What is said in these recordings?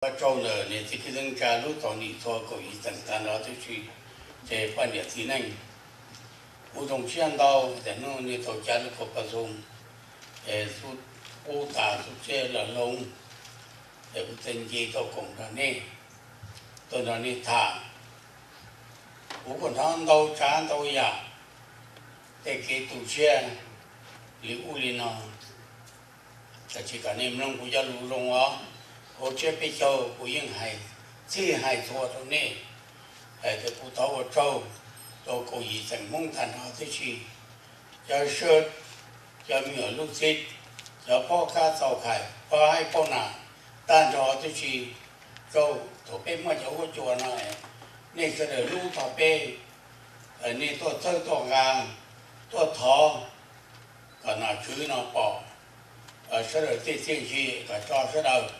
Ua tsaug ntawm niam txiv kwv tij neej tsa lub txom nyem txhua kaum yim xeem tag nrho tib si, ces poj niam txiv neej, kuv zoo siab ntau tias hnub nej tau cav lub kua paj xoo, es xub qub tas xub txhiab los hloov, es kuv txawm nce tau koom nrog nej, tuaj nrog nej tham. Kuv kuj hnov ntau tsav ntau yam, tej kev tu siab li ub li no, tab sis kom nej mloog kuv cov lus zoo os. Hauv tsiab peb caug kuv yeej hais, txhij hais txhua rau nej, hais tias kuv thov ua tsaug rau kaum yim xeem Hmoob tag nrho tib si, cov sawb, cov me nyuam lub txib, cov phob kab txaus khais, phob haib phob nas, tag nrho tib si. Tsaug thaum peb muaj cov huab cua no, nej sawv daws hlub tho peb, nej tuaj txhawb tuaj nqa, tuaj thov kom nom tswv no pom sawv daws tej txiaj ntsig kom tso sawv daws.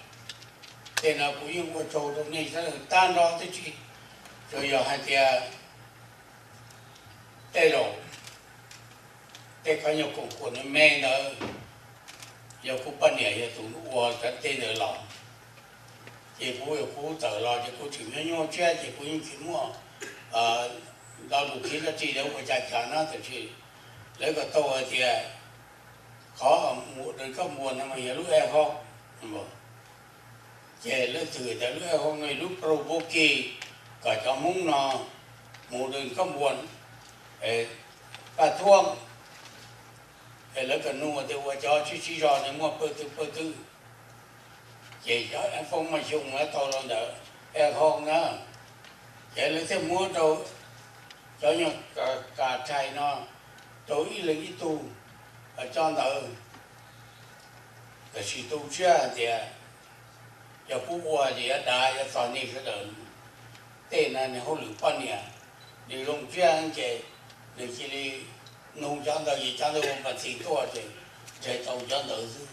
Tej no kuv yeej ua tsaug rau nej sawv daws tag nrho tib si. Tsuas yog hais tias tej zaum tej qhov nyuag koom kuam me me ntawd, yog kuv poj niam yog tus ua cov tej ntawd los, ces kuv, kuv tawm los ces kuv tseem nyob nyuaj siab ces kuv yeej tsis muaj lo lus qhia dab tsi rau ua cas cas no, tiam sis lawv kom tau hais tias qhov mus dawm koj npua no mas yog lub ej hauj, ces lawv twb tias lub ej hauj no lub provoke kom cov Hmoob no mus dawm koj npua, paj thuab, es lawv kom nug tias ua cov sib sib zog no muaj pawg twg pawg twg, ces cov foob maj xyoo tau los ntawm ej hauj na, ces lawv thiaj muab rau cov nyuag kas thais no rau ib leeg ib tug coj ntawd. Tab sis tu siab hais tias yog kuv ua ces yuav dav yuav txog nej sawv daws. Tej no nws hauj lwm poj niam, nws zoo siab ces nws cia li nug cov ntawd ces cov ntawd ua npas txis tuaj ces nrhiav tau cov ntawd xwb,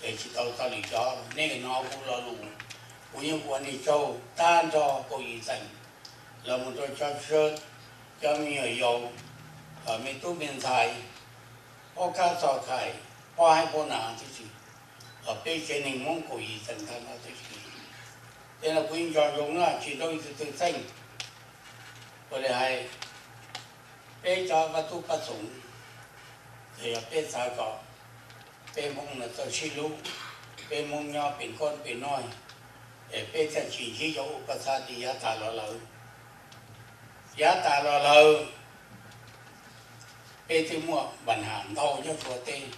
ces tsis tau txog lwm cov. Nej hnov kuv lo lus, kuv yeej ua nej tsaug tag nrho kaum yim xeem, los mus rau cov sawb, cov me nyuam yaus, me tub me ntxhais, phob kab txhos khais, phob haib phob nas tib si, peb tsev neeg Hmoob kaum yim xeem tag nrho tib si. Tej no kuv yeej nco ntsoov na, tsis nrau ib tug twg txheej. Ua li hais, peb cov pab tub pab xoom, ces yog peb xav kom peb Hmoob no txawj sib hlub, peb Hmoob nyob pem koob pem noj, es peb thiaj tsis ntsib cov ua paj xav li yav tas los lawm. Yav tas los lawm, peb twb muaj npa ham ntau nyob Suav teb.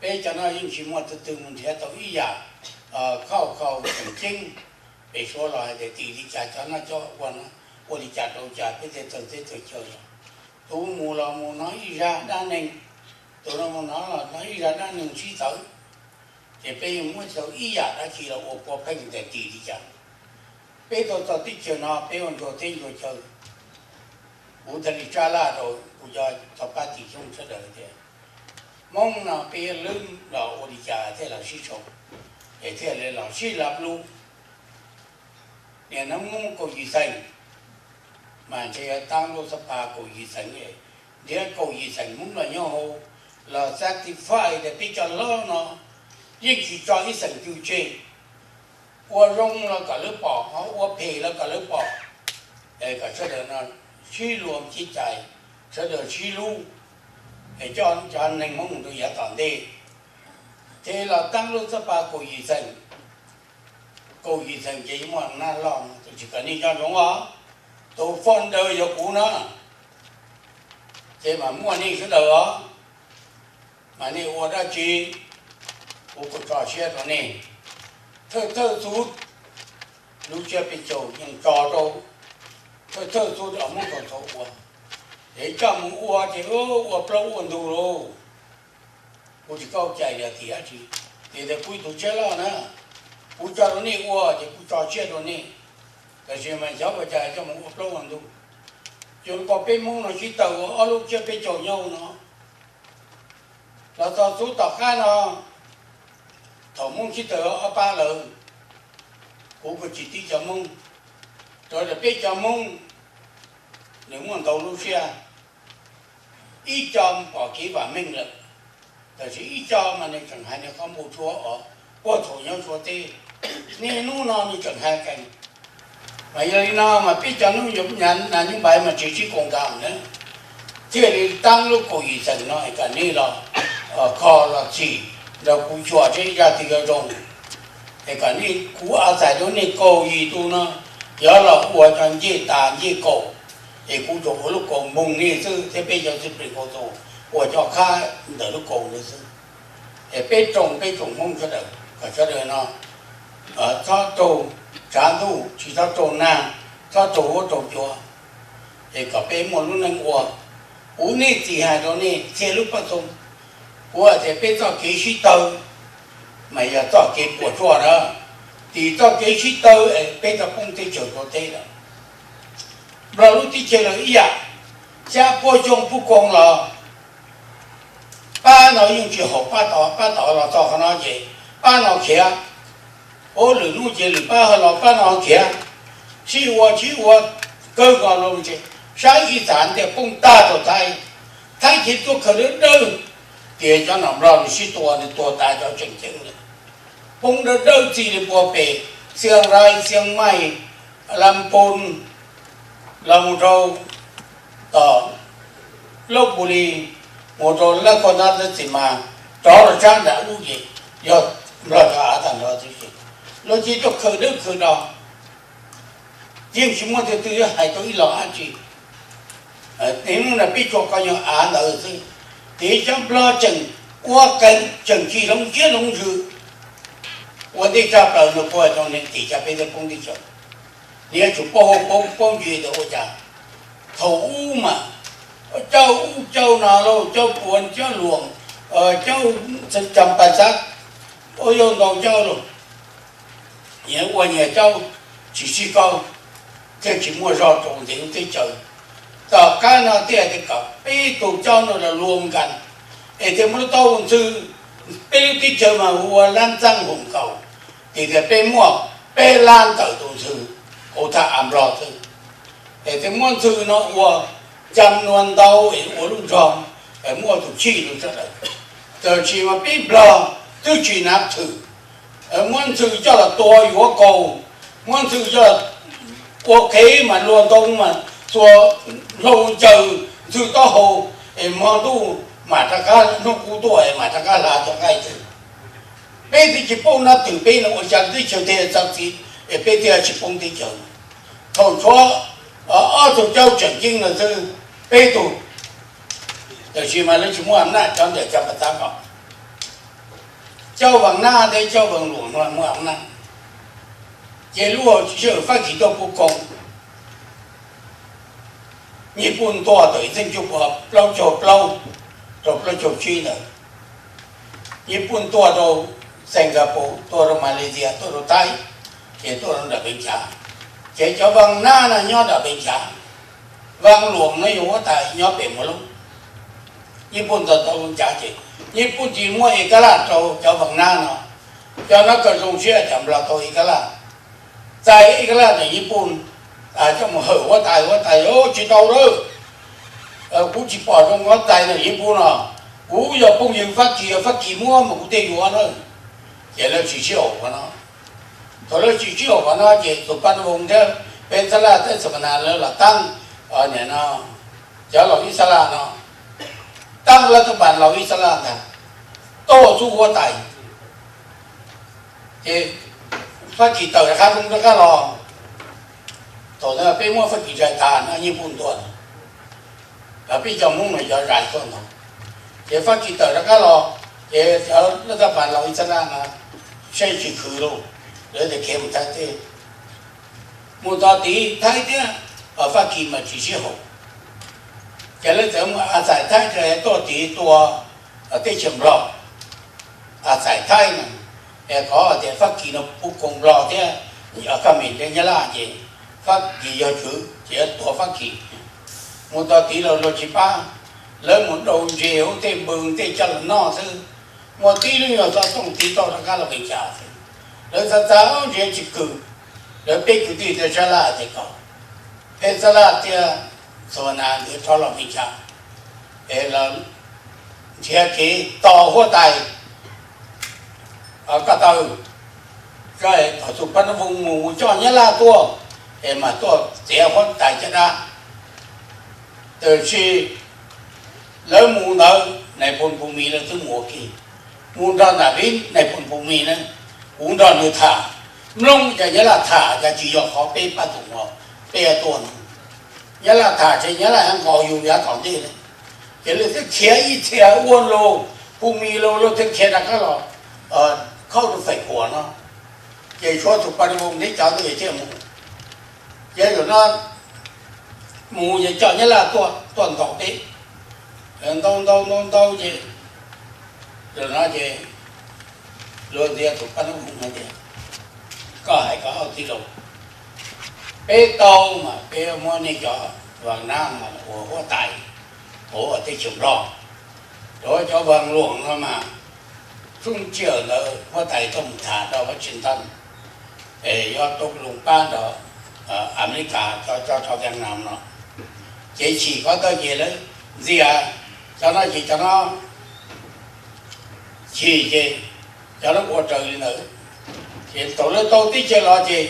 Peb cov no yeej tsis muaj tus twg mus nrhiav tau ib yam khauj khau tseem ceeb pem Suav los hais tias tim li cas cov no cov ua, ua li cas rau cas peb thiaj txawj teb txawj chaw los. Tus mus los mus hnov ib zaj dab neeg, tus no mus hnov los hnov ib zaj dab neeg sib txawv, ces peb yeej muab tau ib yam dab tsi los ua puav pheej tias tim li cas. Peb tuaj txog teb chaws no peb ua ntsuag teb ntsuag chaw. Kuv thiaj li tsab laj rau kuv cov tog pab tim xyoob sawv daws tias, Hmoob no peb lub los ua li cas thiaj los sib sau, es thiaj li los sib lab lub. Niaj hnub Hmoob kaum yim xeem, mas ntshe yuav tab lub xab pas kaum yim xeem, nrhiav kaum yim xeem Hmoob los nyob hauv, los satisfy tias peb cov hlob no yeej tsis tso ib xeem twg tseg. Ua zoo los kom lawv pom, ho ua phem los kom lawv pom, es kom sawv daws no sib luag sib cais, sawv daws sib hlub, es coj cov neeg Hmoob mus rau yav tom ntej. Ces los tab lub xab pas kaum yim xeem, kaum yim xeem ces muaj nab loj, tab sis kom nej nco ntsoov os, tus founder yog kuv na, ces mas muaj nej sawv daws os, mas nej ua dab tsi kuv kuj tso siab rau nej. Thawj thawj xub, lub tsiab peb caug yeej tso rau thawj thawj xub rau Hmoob txhua txhua ua, es coj mus ua ces ua plaub ua ntug lauj. Kuv tsis kaub cai yog tias dab tsi, tias tias kuv ib tug tsiab loj na, kuv tso rau nej ua ces kuv tso siab rau nej, tab sis mas xyov ua cas coj mus ua plaub ua ntug. Ces kom peb Hmoob no sib tawm ua ob lub tsiab peb caug nyob no, los txog xub tom qab no, thaum Hmoob sib tawm ob pab lawm, kuv kuj tsis tib cov Hmoob, rau qhov peb cov Hmoob nws muaj ntau lub siab, ib co pom kev vam meej lawm, tab sis ib co mas nws tseem hais nws qhov npau suav os, puag thaum nyob Suav teb. Niaj hnub no nws tseem hais qees. Mas yog li no mas peb cov hnub nyob nas nyuj npaiv mas tsis sib koom nkaus na, thiaj li taab lub kaus yim xeem no es kom nej los kho los txhim nrog kuv xyuas seb zaj twg yuav zoo, es kom nej, kuv av txais rau nej kaus yim tus no, yog los ua cov ncej tas ncej kaus, es kuv tsuas ua lub kaus npoog nej xwb thiab peb cov txiv plig kaus tus ua cov khab ntawm lub kaus ntawd xwb. Es peb roos peb tsoom Hmoob sawv daws kom sawv daws no txhob raug tsav ntuj, tsis txhob raug nag, txhob raug huab raug cua, es kom peb muaj lub neej ua. Kuv niaj txim hais rau nej txhia lub paj xoo, kuv hais tias peb txoj kev sib tawg mas yog txoj kev puas tsuaj na, tim txoj kev sib tawg es peb tau poob teb chaws rau teb lawm. Nplog lub teb chaws los ib yam, xya pua xyoo puv koog los pab no yeej tsis haum pab tod, pab tod los txog qhov no ces pab no khiav, ua lwm hnub ces lwm pab ho los pab no khiav, sib ua sib ua kawg nkaus los ces saib ib txhia ntiag poob tag rau Thaib, Thaib ces tuaj khaws dawb dawb, tias cov nom Nplog nws sib tua nws tua tas cov tseem ceeb li, poob dawb dawb txij li puag pem Xiav Rais, Xiav Mais, Las Phoos, los mus rau tom Lab Pus Lis, mus rau Lab Khuam Nab Txim Mas, rov los sab nram ub ces yog Nplog cov av tag nrho tib si. Luag ces tuaj khaws dawb khaws do, yeej tsis muaj tus twg yuav hais tau ib los dab tsi. Hnub no peb tsuas kov nyuag av ntawd xwb, tiam sis cov Nplog tseem ua qees tseem tsis hloov siab hloov ntsws, ua ntej tshaj plaws no puag rau niam tim cov peb tej poob teb chaws. Nws yuav tsum paub hau paub paub ntsis tias ua cas. Thaum ub mas caub ub caub no lauj, caub puas caub luam, caub txheem pas xav, ua yau ntau caub lauj, nyias ua nyias caub, tsis sib kaub, thiaj tsis muaj zog rau ntev lub teb chaws. Tom qab no thiaj tias kom peb tug caub no los luag nkas, es thiaj muab lub taub ntxhw, peb lub teb chaws mas hu ua Lab Ntxeeb Hoom Kaum, tias tias peb muaj peb lab ntawm tus ntxhw hauv thaj av Nplog xwb. Es thiaj muab ntxhw no ua cam nua ntau es ua lub nroog, muaj tus chij rau sawv daws. Tab sis mas peb Nplog twb tsis nav thwm, muab ntxhw coj los tua yuav kaus, muab ntxhw coj ua qhev mas luag ntoo mas txua hlau ncaws ntxhw taub hau, es hmo ntuj mam rov qab, hnub kub tuaj es mam rov qab hla cov nqaij xwb. Peb twb tsis paub nab twm peb no ua cas teb chaws thiaj txawv txiv es peb thiaj tsis poob teb chaws. Thaum tshuav ob tug caub tseem ceeb no xwb, peb tug, tab sis mas lawv tsis muaj am naj cov ntawm cov pas xav ko. Caub Vaj Nab thiab caub Vaj Luam no muaj am naj, ces lub hauv tsis sij hawm Fab Kis tuaj puv koom, Nyij Pooj ntuas thaum ib txhiab cuaj pua plaub caug plaub rau plaub caug tsib ntawd. Nyij Pooj tuaj rau Singapore, tuaj rau Malaysia, tuaj rau Thaib, ces tuaj rau nram Npeev Xyav. Ces cov Vaj Nab no nyob nram Npeev Xyav, Vaj Luam no yog huab tais nyob pem Muas Loob. Nyij Pooj tau tau Npeev Xyav ces Nyij Pooj cia li muab ib kab laj rau cov Vaj Nab no, cov no kom zoo siab cov Nplog tau ib kab laj, txais ib kab laj ntawm Nyij Pooj coj mus hawm huab tais, huab tais, tsis tau lawm, kuv tsis pom zoo huab tais ntawm Nyij Pooj no, kuv yog phooj ywg Fab Kis, yog Fab Kis muab mas kuv thiaj yuav na. Ces lawv tsis sib haum qhov no. Thaum lawv tsis sib haum qhov no ces tus Paj Voos thiab peb Xab Laj thiab Xab Pas Nas lawv los taab, no, cov laus Ib Xab Laj no, taab lawv tus pas laus Ib Xab Laj ntag, tuaj txug huab tais. Ces Fab Kis tawm rov qab zoo rov qab los. Thaum ntawd peb muab Fab Kis zais tas no Nyij Pooj ntuas, peb cov Hmoob no cov zais tuaj ntag. Ces Fab Kis tawm rov qab los, ces cov laj tab pas laus Ib Xab Laj no saib tsis khwv lauj, lawv tias khiav mus Thaib teb. Mus txog tid Thaib thiab Fab Kis mas tsis sib haum. Ces lawv txawm mus a txais Thaib, tuaj tid tua teb chaws Nplog, a txais Thaib no, es qhov tias Fab Kis no puv koom Nplog thiab Khaj Mem thiab Nyab Laj ces Fab Kis yog tswv ces yuav tua Fab Kis. Mus txog tid los luag tsis pab, lawv mus dau ntses hauv tej npoo tej coj los noj xwb. Muaj tib lub nyuag xov tooj tiv tauj rov qab los Npeev Xyav xwb. Lawv txav txav ntses tsis kwm, lawv peb kwv tij thiaj sab laj tias kom peb Xab Laj thiab Xus Vas Nas nkawd rov los Npeev Xyav es los nrhiav kev tos huab tais ko taw. Thaum tus Paj Nab Voos mus coj Nyab Laj tuaj, es mas tuaj txiav huab tais caj dab. Tab sis lawv mus ntawd nais phoo Phu Mis lawv twb mus ua ke, mus nrog ntam vib nais phoo Phu Mis na, kuv nrog nws tham, mloog cas Nyab Laj tham cas tsis yog qhov peb pab tus uas peb tuaj no. Nyab Laj tham ces Nyab Laj nqos yus yav tom ntej na, ces lawv thiaj khiav ib txhia ua lus, Phu Mis lus lawv thiaj khiav rov qab los khauj rau Fem Kuas no. Ces tshuav tus Paj Nab Voos thiab cov ntawd thiaj mus. Ces zaum no mus ces coj Nyab Laj tuaj, tuaj ntaus peb, ntaus ntaus ntaus ntaus ces, zaum no ces luag ntxias tus Paj Nab Voos hais tias, koj hais koj ob tij laug, peb tau mas peb muab nej cov Vas Nab no ua huab tais hauv teb chaws Nplog. Cov, cov Vas Luam no mas, xub tsiaj ntawd huab tais tuaj mus tham rau Washington, es yuav tus lus pab nrog Amelikas cov, cov, cov Vietnam no. Ces chim qhov ntawd ces lawv ntxias cov no ces cov no chim ces cov no ua raws li ntawd. Ces thaum lawv tau teb chaws los ces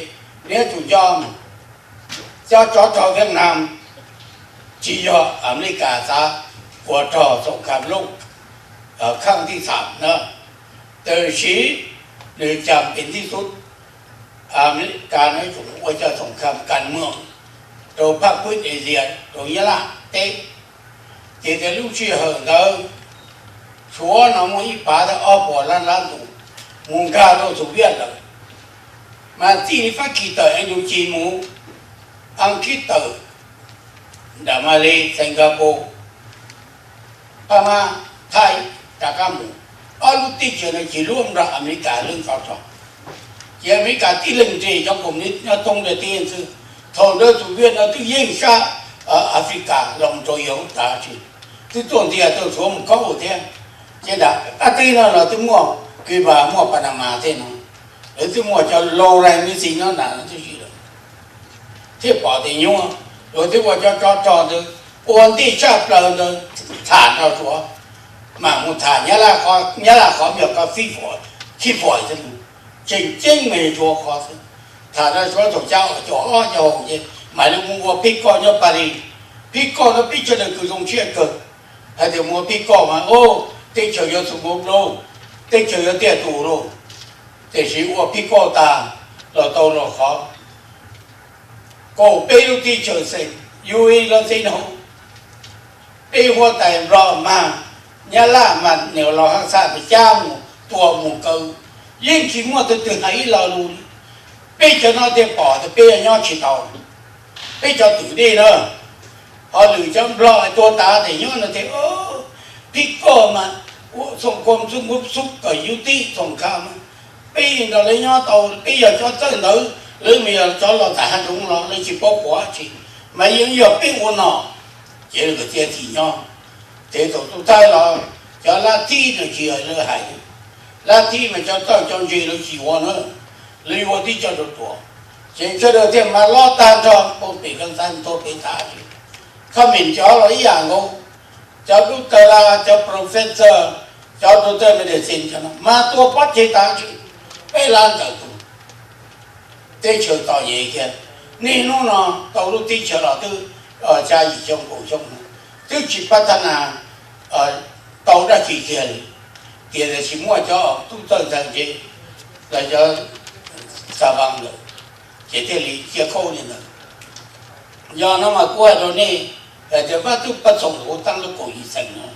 neb tus nco, cov tsov rog Vietnam tsis yog Amelikas xav ua rog xoom kham lub khaj tij xam na, tab sis nws cas pem ntij xub Amelikas no tseem ua cov xoom kham kas muas rau Phaj Kuj Asia rau Nyab Laj teb. Ces tias lub sij hawm ntawd Suav no muaj ib pav tau ob puas lab lab tus mus nkag rau Soviet lawm, mas txij li Fab Kis tawm Indochina mus, Askiv tawm nram Malay, Singapore, Pab Mab, Thaib rov qab mus, ob lub teb chaws no ces luab nrog Amelikas lub tsov rog. Ces Amelikas tib leeg nres cov koom ni nyob thoob ntiaj teb xwb. Thaum ntawd Soviet no twb yeej sab Africa los rau Europe tas tsis, twb tuaj ntiag tau Suav mus kaub thiab. Ces nram qab teb no los twb muaj Cuba, muaj Panama tej no, lawv twb muaj cov Lorraine Missing no nram no twb tsis lawm. Thiaj pom tias nyuaj, luag twb ua cov tsov rog ntawd ua ntej tshaj plaws ntawd tham nrog Suav, mam mus tham Nyab Laj qhov, Nyab Laj qhov mas yog koj fib fo, khib fo xwb, tseem ceeb mas yog Suav qhov xwb. Tham nrog Suav thaum xya caum ob xya caum hauv ces mam li mus ua phij koj nyob Paris. Phij koj no peb sawv daws kws zoo siab kawg, hais tias mus ua phij koj mas, o, teb chaws yuav txhum npoo lauj, teb chaws yuav tiaj tus lauj. Tiam sis ua phij koj tas los tau los qhov kaum peb lub teb chaws xeem, yus ib lub teb no, peb huab tais Nplog mas, Nyab Laj mas nws los haj xaj pes cab mus tua mus kaw, yeej tsis muaj tus twg hais ib lo lus li. Peb cov no thiaj pom tias peb yuav nyob tsis tau, peb cov twm dej na. Ho lwm cov Nplog tuag tas tias nyob no tias, phij koj mas, ua xoom koj xub npub xub kawm yub tib xoom kha mas, peb nrog lawv nyob tau, peb yog cov txawj ntawd, lawv mas yog cov los txais hav zoov los lawv tsis paub qhuav tsis, mas yeej yog peb ua nom. Ces lawv thiaj txim nyob. Ces thaum tus thaij los cov lab thib no tsis yog lawv hais, lab thib mas cov txawj cov ntse lawv tsis ua na, lawv yuav ua tib co rau tuam. Ces sawv daws thiaj mas lob tag nrho, pab pem kab xab tuaj pem tas. Comment cov los ib yam nkaus, cov doctor, cov professor, cov doctor medicine cov no mas tua pob ceg tas tsis, peb lab ntawm tus teb chaws txom nyem kiag. Niaj hnub no tau lub teb chaws los twb xya yim xyoo kaum xyoo no twb tsis pab thab nas tau dab tsi kiag li. Tiam sis muaj cov tub txawj ntxhais ntse los cov xa vas lawm, ces thiaj li ciaj khaub li ntawd. Yog no mas kuv hais rau nej hais tias Vaj Tub Paj Xoom ua Taab Lub Koom Yim Xeem no,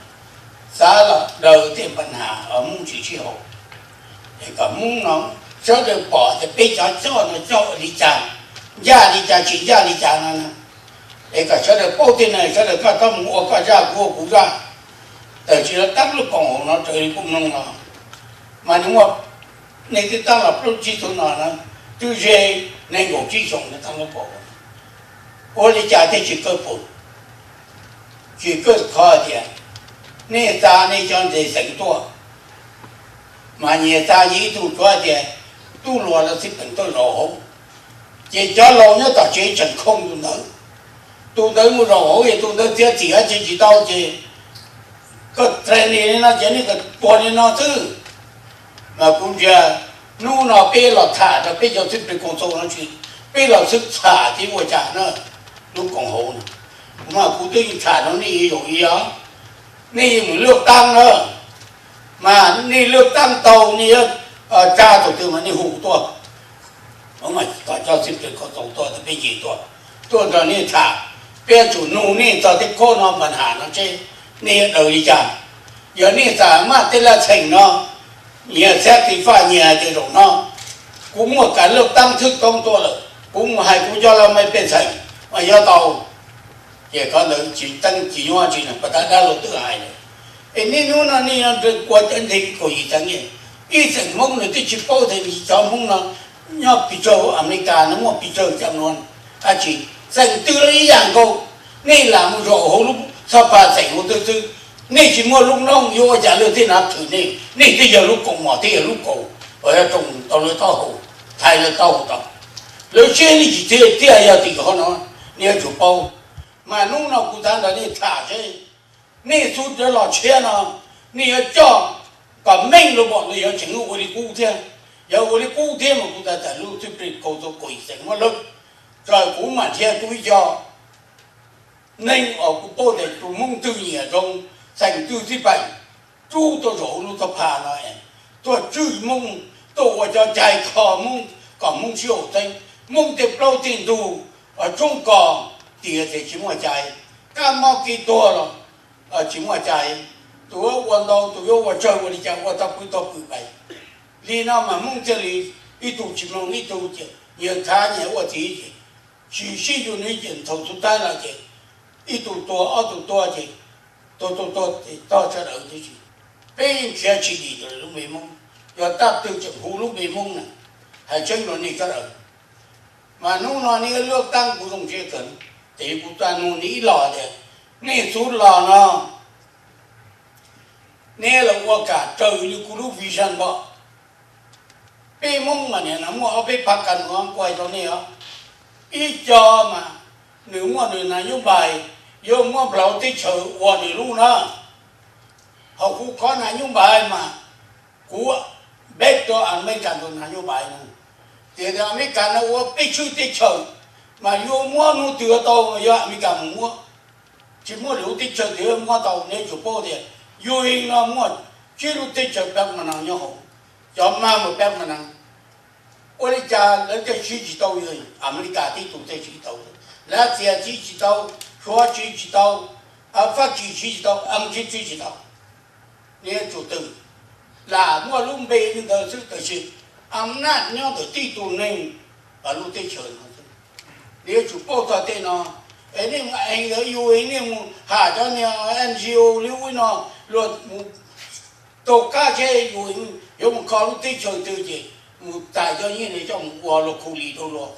xav los daws tej paj has Hmoob tsis sib haum, es kom Hmoob no sawv daws pom tias peb cov coj no coj li cas, ncaj li cas tsis ncaj li cas no na. Es kom sawv daws paub tej no, sawv daws koj txhob mus ua koj zaj kuv ua kuv zaj. Tam sim no Taab Lub Koom Haum no raws li kuv mloog no mas nws muaj, nej twb tab los plaub tsib xyoo no na, twb ze nees nkaum tsib xyoo no Taab Lub Koom Haum. Ua li cas thiaj tsis kawg pum, tsis kawg qhov tias nej txa nej cov ntxhais xeem tuaj, mas nyias txa nyias ib tug, tsuav tias tub hluas los xij peem tuaj zaum hauv, ces cov laus nyob tom tsev tseem khooj tus ntawd. Tus ntawd mus zaum hauv es tus ntawd txiav txim dab tsi tsis tau ces koj training li no ces nej kom tuag li no xwb. Mas kuv ntsia Hnub no peb los tham rau peb cov xib pes koom txoos no tsis, peb los xwb tham thiab ua cas na, lub koom haum no. Kuv mas kuv twb tham rau nej ib zaug ib yam, nej yeej mus lwj taab na, mas nej lwj taab tau nej yuav tsa tus twg mas nej hu tuaj, kom cov xib pes koom txoos tuaj, peb nce tuaj, tuaj nrog nej tham, peb yuav tsum nug nej txog tej khob no npa ham no seb nej yuav daws li cas. Yog nej xam maj tej laj txheem no, nyias xab tis faj nyias hais tias zaum no kuv muaj kav lwj taab thwj toob tuaj lawm, kuv mus hais kuv cov laj mej pej xeem mas yuav tau. Ces qhov ntawd tsis teeb tsis nyuaj tsi, pas tas dab laug twb hais lawm. Es niaj hnub no nej yuav ua cov nthe kaum yim teev, ib xeem Hmoob nws twb tsis paub tias cov Hmoob no nyob pes tsawg Amelikas no, muaj pes tsawg cam no dab tsi. Xeem twg los ib yam nkaus, nej lam mus zaum hauv lub xab pas xeem hauv twg xwb, nej tsis muaj lub noob yuav ua cas lwj thiaj nav thwm nej. Nej twb yog lub kaus mom thiab yog lub kaus uas yuav tsoo tau lawv taub hau, thaiv lawv taub hau tau. Lawv siab nej tsis txiaj tiag yog tim qhov no, nej yuav tsum paub. Mas hnub no kuv xav nrog nej tham seb nej xub rov los tshiab no, nej yuav coj kom meej los pom nws yuav tseem ua li qub thiab. Yog ua li qub thiab mas kuv xav txais lub xib pes koom txoos kaum yim xeem muab lawm, txawm kuv mam nrhiav tau ib co neeg uas kuv paub tias tus Hmoob twg nyiam zoo, xeem twg xib peem, rub tuaj zaum lub xab pas no, tuaj tswj Hmoob, tuaj ua cov cai kho Hmoob kom Hmoob sib haum xeeb. Hmoob tej plaub tej ntug, tshoob kos, tias tias tsis muaj cai, kab mob kev tuag los tsis muaj cai, tus yuav ua ntau tus yuav ua tsawg ua li cas ua tau pw tau pw pais. Li no mas Hmoob thiaj li ib tug tsis mloog ib tug, ces nyias khav nyias ua txiv, ces tsis sib yuav nws ces thaum xub thawj los ces ib tug tuag ob tug tuag ces tuag tuag tuag ces tog sawv daws tib si. Peb yeej nrhiav tsis dim lub npe Hmoob, yog tab twg tseem hu lub npe Hmoob na, hais tseeb rau nej sawv daws. Mas hnub no nej yuav lwj taab kuv zoo siab kawg, ces kuv txaj nug nej ib los tias nej xub los no nej los ua kam raws li kuv lub vision pom. Peb Hmoob mas nim no muaj ob peb phav kas nua kuv hais rau nej os. Ib co mas nws muaj nws nas nyob npais, yuav muab nplog teb chaws ua nws lub na. Ho kuv qhov nas nyob npais mas kuv bet rau Amelikas tus nas nyob npais no, tias tias Amelikas no ua peb tshwj teb chaws, mas yuav muab hnub twg tau mas yog Amelikas mus muab. Tsis muaj lwm lub teb chaws twg yuav muab tau. Nej tsum paub tias U N no muaj tsib lub teb chaws pab mas nas nyob hauv, cov mas mus pab mas nas. Ua li cas lawv thiaj siv tsis tau, Amelikas tib tug thiaj siv tau, Lav Xias siv tsis tau, Suav siv tsis tau, Fab Kis siv tsis tau, Am Kiv siv tsis tau. Nej yuav tsum twv, lam muaj lub npe li ntawd xwb tab sis am naj nyob ntawm tib tug neeg lub teb chaws no xwb. Nej yuav tsum paub txog tej no. Es nej mus ees ntawd U N, nej mus has cov niag N G O li ub no, luag mus taug qab seb U N yuav mus kho lub teb chaws twg ces mus txais cov nyiaj no coj mus ua luag khu li rau luag.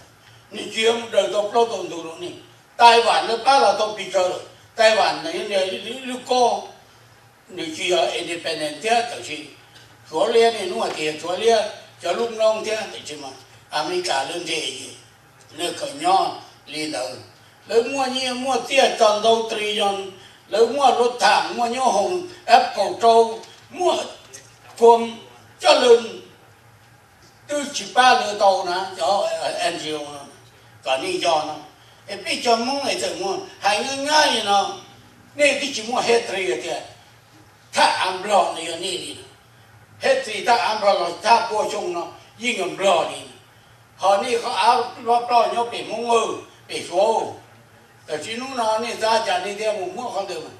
Nws tsis yog mus daws tau plaub tau ntug rau nej. Taiwan lawv pab los tau pes tsawg lawm, Taiwan lub kob nws tsis yog independent thiab tab sis Suav liab, nej hnub hais tias Suav liab cov lub noob thiab tab sis mas Amelikas lawv nres ces lawv khaws nyob li ntawd. Lawv muaj nyiaj muaj txiaj txog ntau trillion, lawv muaj luv tham muaj nyob hoos, Apple rau, muaj khuam coj lwm, twb tsis pab lawv tau na cov N G O no, kom nej yog no. Es peb cov Hmoob es txawm muaj hais nyab nyab li no, nej twb tsis muaj history tias thaj av Nplog no yog nej li no. History thaj av Nplog los thaj pua xyoo no yeej yog Nplog li no. Ho nej qhov av ploj ploj nyob pem Hmoob, pem Suav. Tab sis hnub no nej xav cas nej thiaj mus muab qhov ntawd mas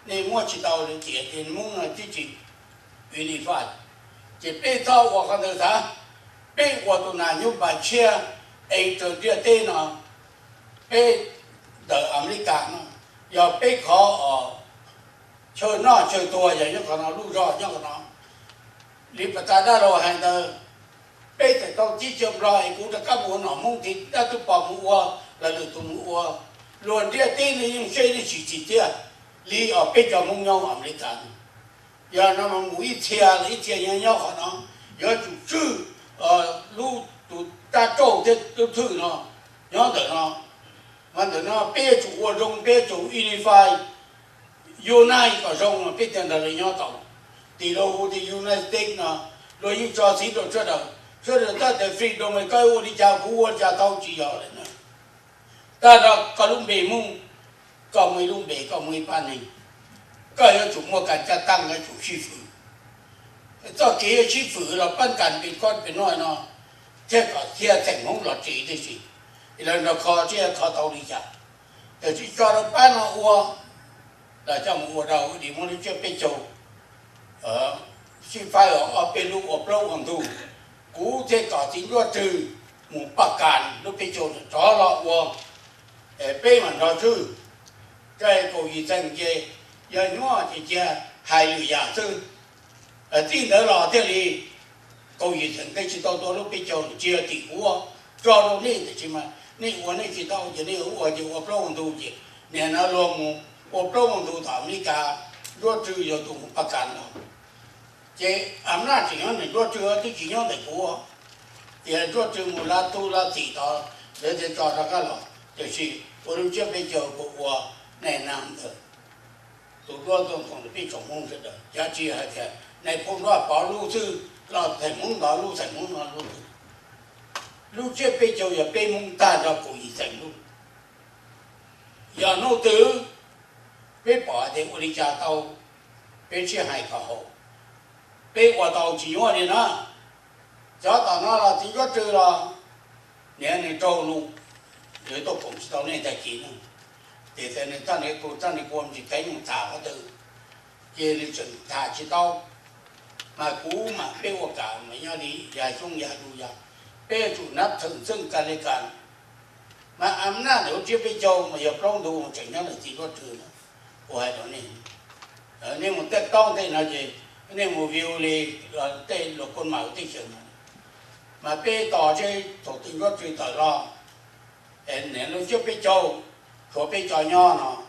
nej muab tsis tau li, tiam sis Hmoob no twb tsis unify. Ces peb txhob ua qhov ntawd xav. Peb ua tus nas nyob npais tshiab es raws ntiaj teb no, peb ntawm Amelikas no, yog peb qhov chaw noj chaw tuag yog nyob qhov no, lub zog nyob qhov no. Li pas tas dab laug hais ntawd, peb txawm tau tib chaw Nplog es kuv rov qab mus ua nom Hmoob thiab dab tub pos mus ua, los lwm tus mus ua, luag ntiaj teb no yeej seb nej tsis txim tiag li os peb cov Hmoob nyob Amelikas no. Yog no mas mus ib txhia los ib txhia nyob nyob qhov no, yuav tsum tswj lub tus rab rauj thiab lub thwj no nyob ntawm no. Mas ntawm no peb yuav tsum ua zoo, peb yuav tsum unify, unite kom zoo mas peb thiaj nrog lawv nyob tau. Tim lawv hu tias United States no, luag yeej tso xiv rau sawv daws. Sawv daws txoj kev freedom koj ua li cas kuv ua li cas tau tsis yog lawm na. Tag nrho koj lub npe Hmoob, koj muaj ib lub npe, koj muaj ib pab neeg, koj yuav tsum muaj kas caj taaj, yuav tsum sib fwm. Txoj kev yuav sib fwm los pab kas pes koj pes noj no, thiaj kom thiaj txheem Hmoob los ris tib si. Lawv nrog kho thiaj kho tau li cas. Tiam sis tso rau pab no ua, los coj mus ua rau dim muab lub tsiab peb caug sib faib ob peb lub ua plaub ua ntug. Kuv thiaj kom txiv Nruab Rwg mus pab kas lub peb caug rov los ua, peb mam nrog tswj. Tej kaum yim txheem ces yog nyuaj ces cia hais lwm yam xwb. Txij ntawd los thiaj li kaum yim txheem tej tsis tau tua lub peb caug, tsis yog tim kuv ua, tso rau nej tiam sis mas nej ua nej tsis tau ces nej ua ces ua plaub ua ntug ces nim no luag mus ua plaub ua ntug tom Amelikas, Nruab Rwg yog tus mus pab kas no. Ces a naj tseem nyob ntawm Nruab Rwg twb tsis nyob ntawm kuv. Ces Nruab Rwg mus la tu la txim tod lawv thiaj tso rov qab los, tiam sis ua lub tsiab peb caug kuv ua nej na ntawd. Tus duab tuaj koom peb tsoom Hmoob sawv daws, yog tsis hais tias nais phoo Nruab Pov lub xwb los txheem Hmoob ntawd lub txheem Hmoob no lub xwb. Lub tsiab peb caug yog peb Hmoob tag nrho kaum yim txheem lub. Yog hnub twg peb pom tias ua li cas tau, peb sib hais kom haum, peb ua tau tsis nyuaj li na. Cov tom no los txiv Nruab Rwg los niam nws raug lus, nws tuaj koom tsis tau nej tag kis na. Ces nws txoj niag tus txoj niag kua ntsis kev mus tham qhov twg, ces nws tseem tham tsis tau. Mas kuv mas peb ua kam mas nyob li yam xyoob yam lus yog peb yuav tsum nab theem txeej kas li kas. Mas a naj ntawm lub tsiab peb caug mas yog plaub ntug tseem nyob ntawm txiv Nruab Rwg no. Kuv hais rau nej, nej mus tej toob tej no ces nej mus view li tej luag kua mam ua teb chaws no, mas peb tos seb thaum twg Nruab Rwg tawm los, lub tsiab peb caug, tshuav peb cov nyob no,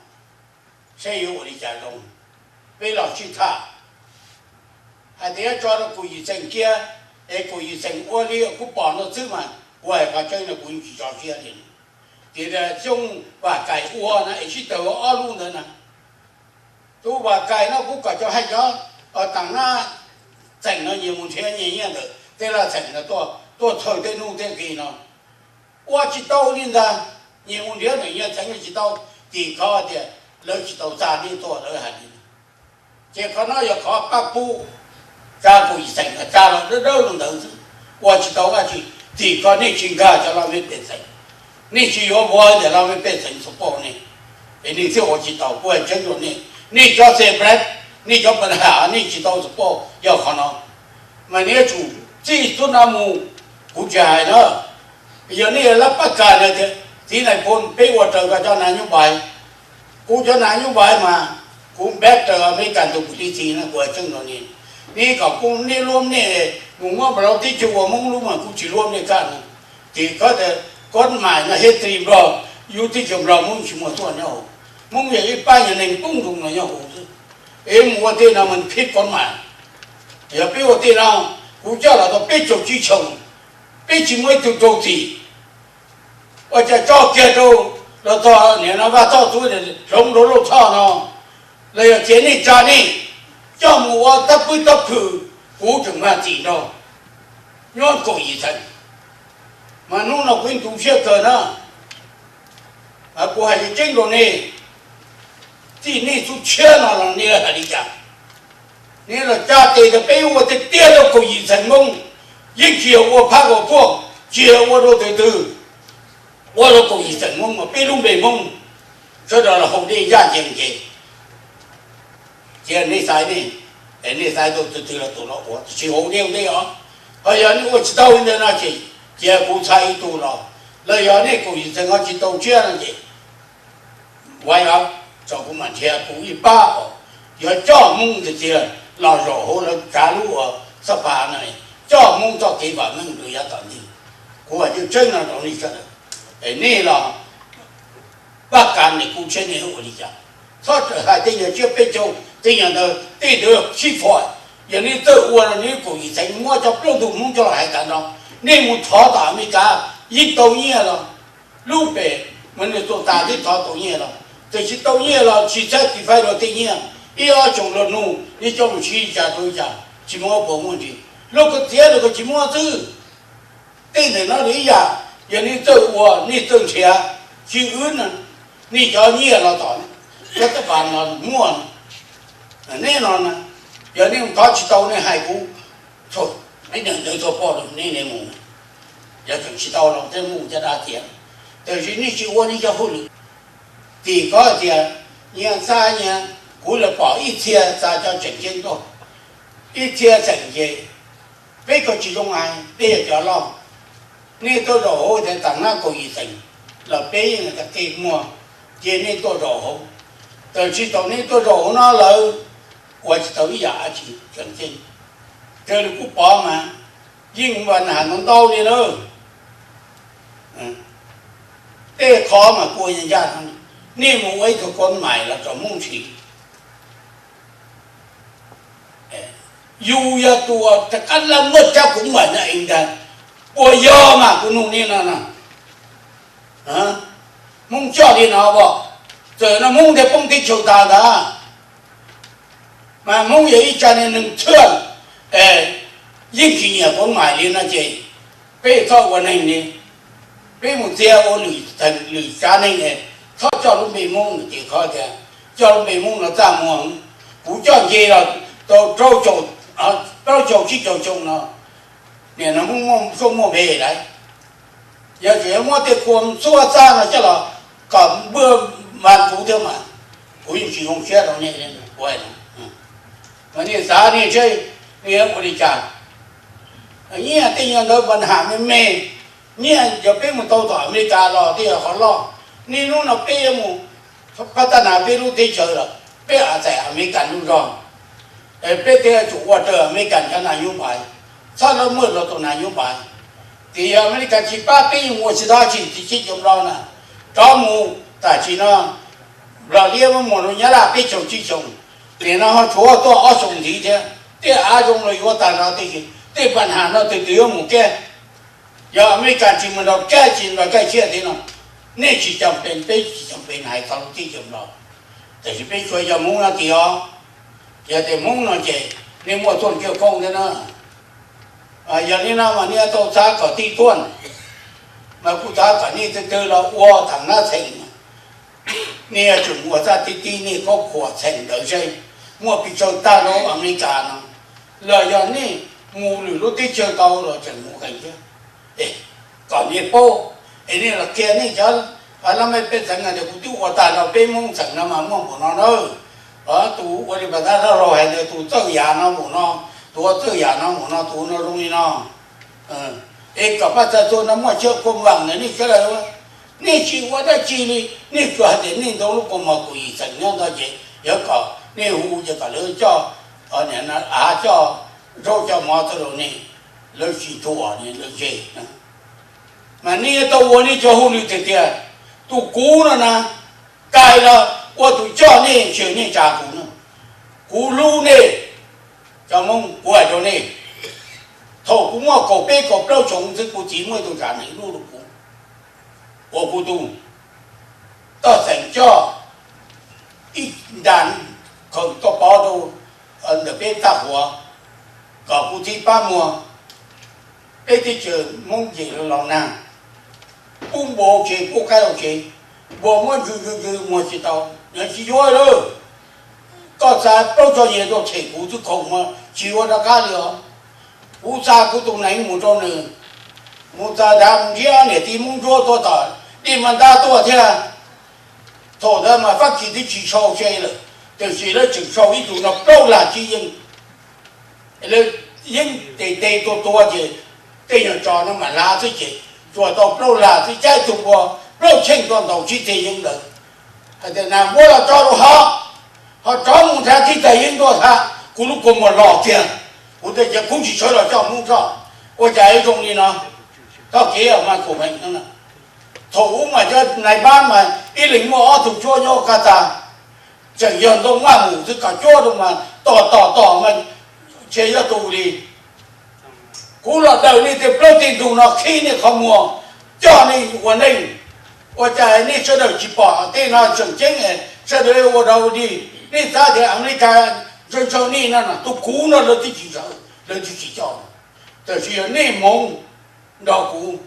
seb yuav ua li cas zoo, peb los sib tham. Hais tias yuav tso rau kaum yim txheem kiag, es kaum yim txheem ua li kuv pom no xwb mas kuv hais qhov tseeb no kuv yeej tsis tso siab li. Tiam sis xyoo Vam Kais ua na es sib tawg ua ob lub ntawd na. Tus Vam Kais no kuv kom cov hais cov taam nab txheem no nyias mus nrhiav nyias nyiaj ntawm tej laj txheem no tuaj txhawj tej nuj tej nqi no. Ua tsis tau li ntag, nyias mus nrhiav ntawm nyias txheem tsis tau, tim khov tias lawv tsis tau txa nej tuaj lawv hais li. Ces qhov no yog qhov pab pub, tsa kaum yim txheem tsa los dawb dawb rau ntawd xwb, ua tsis tau dab tsi. Tim khov nej tsis nkag cov laj mej pej xeem, nej tsis yuav vov ntawm laj mej pej xeem support nej, es nej thiaj ua tsis tau. Kuv hais tseeb rau nej, nej cov xe break, nej cov pa ham nej tsis tau support yog qhov no. Mas nej yuav tsum txij txub no mus, kuv tsis hais na. Yog nej lab pab kas na tias txiv nais phoo peb ua raws koj cov nas nyob npais, kuv cov nas nyob npais mas kuv back raws Amelikas tus pus lis txiv no kuv hais tseeb rau nej. Nej kom kuv nej luab nej mus muab nplog teb chaws ua Hmoob lub mas kuv tsis luab nej kaj no. Tim khov tias koj mam no history nplog, yus teb chaws nplog Hmoob tsis muaj tuaj nyob hauv. Hmoob yog ib pab yog neeg poob ntoos los nyob hauv xwb. Es mus ua tej no mas phib koj mam. Yog peb ua tej no, kuv coj los tau peb caug tsib xyoos, peb tsis muaj ib tug raug txim. Ua cas tso kiag rau los txog nim no Vaj Thoj Txuv hloov rau Lauj Thoj no, los yog tias nej tsa nej coj mus ua tab pwb tab phwm, kuv tseem mag txim nrog nyob kaum yim txheem. Mas hnub no kuv yeej tu siab kawg na. Kuv hais tseeb rau nej, txij nej xub tshiab no los nej hais li cas, nej los tsa tes rau peb ua tiag tiag rau kaum yim txheem Hmoob, yeej tsis yog ua phab ua phuaj, tsis yog ua rau twg twg, ua rau kaum yim txheem Hmoob mas peb lub npe Hmoob sawv daws los haus dej ncaj ncees ces cia nej xaiv nej, es nej xaiv tau tus twg los tus no ua, tsis haus dej ua ntej os. Ho yog nej ua tsis tau li ntawd no ces cia kuv txhais ib tug los, los yog nej kaum yim txheem ho tsis tau tshiab no ces ua yog tso kuv mam nrhiav kuv ib pab os, yuav coj Hmoob tiag tiag los zaum hauv lawv tsav lub ua xab pas no, coj Hmoob txoj kev vam meej rau yav tom ntej. Kuv hais cseeb no rau nej sawv daws, es nej los pab kas ne kuv tshiab nej ua li cas. Txhob hais tej nyuag tsiab peb caug tej nyuag ntawd, tej ntawd sib fom. Yog nej txawj ua no nej kaum yim txheem muab cov plaub ntug Hmoob coj los hais tas nrho, nej mus thov tom Amelikas yeej tau nyiaj los. Lub pem mas nws tus tas twb thov tau nyiaj los, tiam sis tau nyiaj los tsis txhawb tis faib rau tej nyiaj, ib ob xyoos los nug nej coj mus siv li cas rau li cas, tsis muaj ob puas muaj ntsis, luag koj txiav luag koj tsis muab xwb. Tej ntawm no nws ib yam, yog nej txawj ua nej txawj nrhiav, tsis wb no, nej cov nyiaj los tom, cov tab pas no muaj, nej no, yog nej mus thov tsis tau nej hais kuv, peb niam ntawd txhua poj rau nej, nej mus, yog tseem tsis tau los thiaj mus caj dab tias, tiam sis nej tsis ua nej cov hauj lwm. Tim koj tias, nyias xa nyias, kuv lawv pom ib txhia xa cov tseem ceeb tuaj, ib txhia tseem ces, peb koj tsis zoo hais, peb yog cov loj, nej tuaj zaum hauv tias tam nab kaum yim xeem los peb yeej tag kis muag, ces nej tuaj zaum hauv, tiam sis thaum nej tuaj zaum hauv no lawv ua tsis tau ib yam dab tsi tseem ceeb. Raws li kuv pom mas yeej vas nam no ntau li na. Tej qhov mas kuj ua ncaj ncaj no, nej mus ua ib tug kua mais los rau Hmoob ntsis. Yus yog tus rov qab laj muaj cab kuv maim no es ntag, puas yog mas kuv nug nej no na. Hmoob coj li no as, txawm no Hmoob thiaj poob teb chaws tas ntag, mas Hmoob yog ib tsa neeg txhawj, yeej tsis nyiam kuv maim li no ces peb txhob ua neeg li. Peb mus txiav ua lwm tsav neeg, txhob coj lub npe Hmoob no ces qhov tias coj lub npe Hmoob no txaj muag. Kuv coj nce los tau plaub caug tsib caug xyoo no, nim no Hmoob muaj suab muaj npe lawm. Yog tseem yuav muab tej kua txhua txaj no coj los kom npuaj mas kuv thiab mas, kuv yeej tsis zoo siab rau nej li. Mas nej xav nej seb nej yuav ua li cas. Nyiaj tej nyuag ntawd mas nws ham me me, nyiaj yog peb mus tau tom Amelikas los tej yog qhov loj. Niaj hnub no peb yuav mus pab taj nas peb lub teb chaws los peb a txais Amelikas lub zog, peb thiaj tsum ua raws Amelikas cov nas nyob pais, txhob lawv muaj los tus nas nyob pais. Tias yog Amelikas tsis pab peb yeej ua tsis tau tsi, tsis tsis cov Nplog na, rov mus tam sim no Nplog liab muab mus rau Nyab Laj peb caug tsib xyoos, nim no ho tshuav tuaj ob xyoos ntxiv thiab. Tej av zoo los yuav tag nrho, tej pas nhas no tus twg yuav mus kiag? Yog Amelikas tsis mus nrog kab tsis nrog kaj siab thiab no, nej tsis cam pes, peb tsis cam pes hais txog lub teb chaws Nplog. Tiam sis peb tsuas yog Hmoob no tiag os. Yog tias Hmoob no ces nej muaj txuj kawj koob thiab na. Yog li no mas nej tau txav kom tib tuaj, mas kuv txav kom nej twg twg los ua thaum nab txheem, nej yuav tsum ua txaj tib tib nej khuab khuas txheem ntawd seb muaj pes tsawg tag rau Amelikas no, los yog nej mus lwm lub teb chaws tau los tseem mus qee thiab. Kom nej paub, es nej los qhia nej cov laj mej pej xeem tias kuv twb ua tag rau peb Hmoob txheem no mas muaj npaum no na. Tus ua li pas tab laj laug hais tias tus txawj yam no npaum no, tus ua txawj yam no npaum no, tus no zoo li no. Es kom pab txhua tus no muaj tsiaj kua vam ntawm nej sawv daws, nej tsis ua dab tsi li, nej tsuas hais tias nej ntoo lub kua muag kaum yim xeem nyob ntawd ces yuav kom nej hu ces kom lawv coj, av coj zaub coj mov txog rau nej, lawv tsis thuam lawv tseg. Mas nej tau ua nej cov hauj lwm tiag tiag, tus kuv no na, kais los ua tus coj nej, ntshe nej tsa kuv no. Kuv hlub nej, cov Hmoob, kuv hais rau nej, thaum kuv muaj kaum peb kaum plaub xyoo xwb kuv txiv muaj ib tug tsam neeg hlub rau kuv, ua kuv tus toj xeem coj ib nra khaws tuaj pov rau ntawm peb txaj huav kom kuv txiv pab muag. Peb teb chaws Hmoob ces los nag, pub npua hauv tsev, pub qaib hauv tsev, npua muab ntsws ntsws ntsws muag tsis tau, nws tsis yuav lawm. Koj xa plaub txog yim tuaj them kuv twb khoom mas tsis yuav rov qab li os. Kuv xa kuv tus nees mus rau nws, mus txog nrad mus nrhiav niam txiv Hmoob Ntsuab tuaj tom Dej Mas Ntab tuaj thiab. Thaum ntawd mas Fab Kis twb tsis sau se lawm, tiam sis lawv tseem sau ib tug no plaub lag tsib yeeb. Lawv yeeb tes tes tua tua ces tej nyuag tso no mas hlav xwb ces tsuas tau plaub lag xwb, cab ib tug npua plaub cheej tuaj ntaus tsib teg yeeb ntawd. Hais tias, nas npua los tso rau hov, ho rov mus nrhav tib teg yeeb tuaj tha, kuv lub kua muag los kiag, kuv thiaj cia kuv tsis sawv los coj Hmoob tso. Ua cas yuav zoo li no? Txoj kev mas kuv meem no, thaum ub mas cov nais npab mas ib leeg muaj ob tug cuab nyob qab tag, tseem yog ntoo maj mus xwb, kom cuab rau mas tom tom tom mas ntshe yuav tu li. Kuv los daws nej tej plaub teg ntug no qhib nej qhov muag, coj nej ua neej. Ua cas nej sawv daws tsis pom tej no tseem ceeb, sawv daws ua dog ua dig? Nej xav tias Amelikas ntshaw ntshaw nej no, tus kuv no lawv twb tsis ntshaw, lawv twb tsis coj, tiam sis yog nej hmoov. nrog kuv,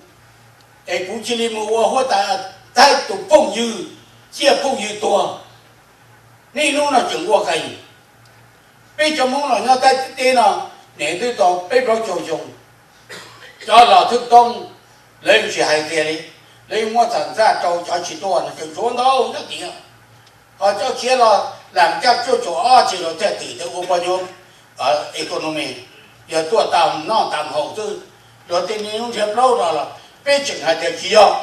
es kuv cia li mus ua huab tais Thaib tus phooj ywg, ciaj phooj ywg tuag. Niaj hnub no tseem ua qees. Peb cov Hmoob los nyob Thaib teb no, niam twb tau peb plaub caug xyoo. Cov los thwj toob, lawv yeej tsis hais tiag li, lawv yeej muab txam txaj rau cov tsis tuaj no tseem tshuav ntau nyob tiag. Ho cov khiav los lam caj cuaj caum ob ces luag thiaj tim tau ua poj nyob economy, yog tuaj tau noj tau haus xwb, luag thiaj niaj hnub nrhiav plaub los los peb tseem hais tias tsis yog.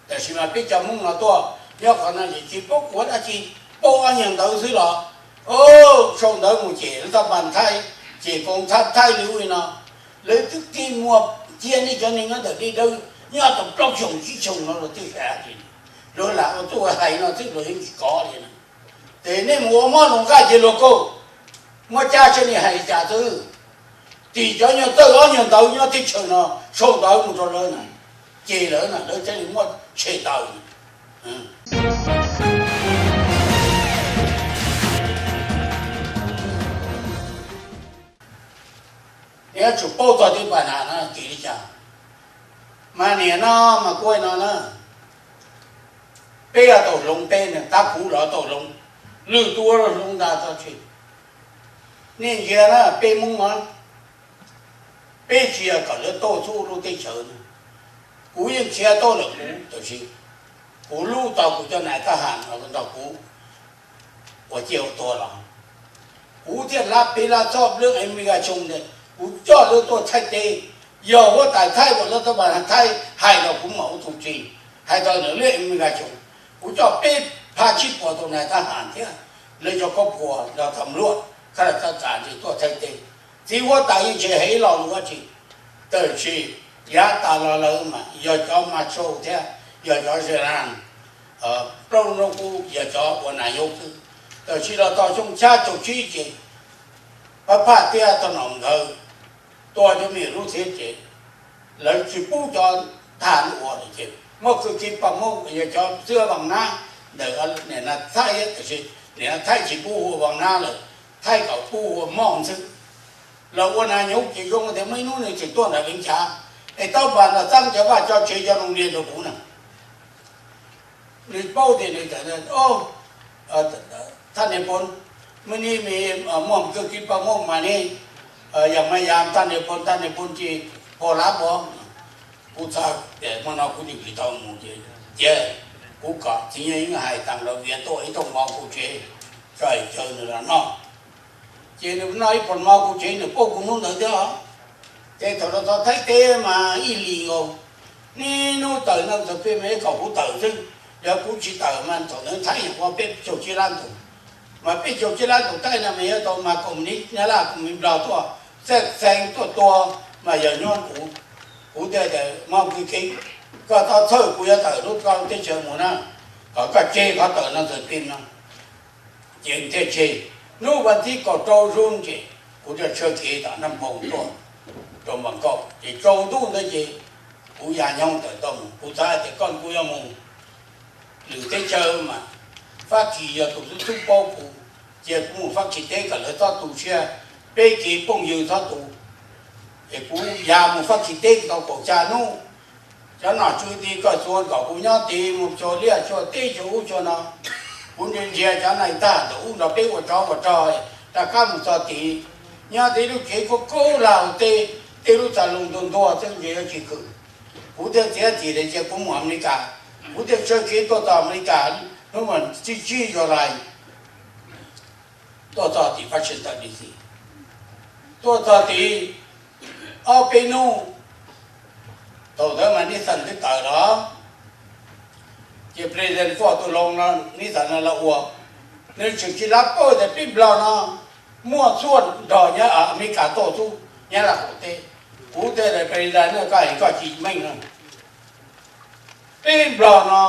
Tab sis mas peb cov Hmoob no tuaj nyob qhov no ces tsis paub ua dab tsi, paub ob nyuag ntawv xwb los, sau ntawv mus ces lawv tau npas Thaib, ces koom txhab Thaib li ub li no, lawv twb tig muag cia nej cov neeg nyob ntawm dej dawb nyob tau plaub xyoos tsib xyoos no los twb xav tias luag lam ua tuaj hais no xwb luag yeej tsis kov li na. Ces nej mus ua mob luag nqaij ces luag kuj muab cab tsam nej hais li cas xwb. Tim cov nyuag tawj ob nyuag ntawv nyob teb chaws no sau ntawv mus rau lawv na, ces lawv na lawv thiaj li muab tshem tawm. Nws yuav tsum paub txog tej npa nas no ces li cas. Mas niam no mas kuv hais no na, peb yuav tau hloov peb na, tab kuv los tau hloov, lwm tus ua hloov ntag txhob tsis. Nej ntsia na peb Hmoob no, peb tsis yog kom lawv tuaj txhub lub teb chaws na. Kuv yeej khiav tuaj lawm kuv, tab sis kuv hlub tau kuv cov nais thab ham no nrog kuv ua ciaj ua tuag los, kuv thiaj lab peb lab txhob lub immigration ntawd, kuv coj lawv tuaj Thaib teb. Yog huab tais Thaib uas lawv tuaj npas Thaib hais los kuv mam ua tus tsis hais tau ntawm lub immigration. Kuv coj peb phav tsib puas tus nais thab ham thiab lawv cov koob puas los tham luaj, khab laj txab txas ntsis tuaj Thaib teb. Txiv huab tais yeej tsis hais ib lo lus dab tsi. Tab sis yav tas los lawm mas yog cov Macho thiab yog cov Zealand, plaub lub nroog kub yog cov ua nas yub xwb. Tab sis los txog xyoo xya caum tsib ces pab phaj thiab tau nom nkawd tua cov me lub txhia ces lawv tsis pub cov thab ua lawm ces muab kwv tij pab Hmoob yog cov xib hwb Vaj Nab ntawm niam Thaib, tab sis niam Thaib tsis pub hu ua Vaj Nab lawm, Thaib kom pub hu ua Moj xwb. Los ua nas yub ces zoo tias muaj ib hnub nws tseem tuaj nram Vias Cas es tau npas los txeeb cov vaj cov tsev cov noog liaj rau kuv na. Nws paub tias nws, thaj niag Poob, muaj ib hnub muaj kwv tij pab Hmoob mas ne, yog mas yog thaj niag Poob, thaj niag Poob tsis pom lab pov. Kuv txhaj tias hmo no kuv tsis tau mus ces cia kuv kom txiv Nyob Yeeb hais tas los Vias tuaj ib thooj mov kuv tsev, tso caw nws los noj. Ces nws noj ib pluag mov kuv tsev nws paub kuv hnub ntawd thiab. Ces thaum los txog Thaib teb mas ib hlis nkaus, niaj hnub tawm no txog peb me kom kuv tawm xwb, yog kuv tsis tawm mas thaum ntawd Thaib nyuam qhuav peb caug tsib lab tus, mas peb caug tsib lab tus Thaib no mas yuav tau mas koom ni Nyab Laj koom ni Nplog tuaj txeeb xeeb tuaj tua, mas yog nyob kuv. Kuv thiaj tias Moj Kwv Keeb, koj txhob txhawj, kuv yuav tawm lub koj lub teb chaws mus na, kom koj tseg qhov tawm no ntxawm pib no. Ces thiaj tseg. Hnub vas thib kaum rau zooj ces kuv thiaj tshawb kev tom Naj Nphoo tuaj rau Npas Kauj, ces tsaus ntuj ntawd ces kuv ya nyob tawm tau mus. Kuv xav tias koj kuv yuav mus lwm teb chaws mas Fab Kis yog tus xub xub paub kuv, cia kuv mus Fab Kis teb kom lawv txhob tu siab, peb kev phooj ywg txhob tu. Es kuv ya mus Fab Kis teb tau kaum xya hnub, cov nom tswv tij koj txhua kom kuv nyob tid mus xyuas liaj xyuas teb xyuas ub xyuas no. Kuv ntsia ntsia cov nais thab ham ntawm ub nrog peb ua tsov ua rog, rov qab mus txog tid, nyob tej lub tsev kub kub laug teb, tej lub txaj loo ntuag ntuag xwb ntsia yuav tsis khwm. Kuv thiaj txiav txim tias cia kuv mus Amelikas. Kuv thiaj tshawb kev tuaj txog Amelikas hnub vas thib tsib July, tuaj txog tim Washington D C. Tuaj txog tid ob peb hnub, thaum ntawd mas Nixon twb tawm los, ces President Ford tus hlob no, Nixon no los ua, nws tseem tsis lab paub tias peb Nplog no muaj txhua nrog nyob Amelikas tuaj xub Nyab Laj qaum teb. Kuv thiaj tias President, koj hais koj tsis meej no. Peb Nplog no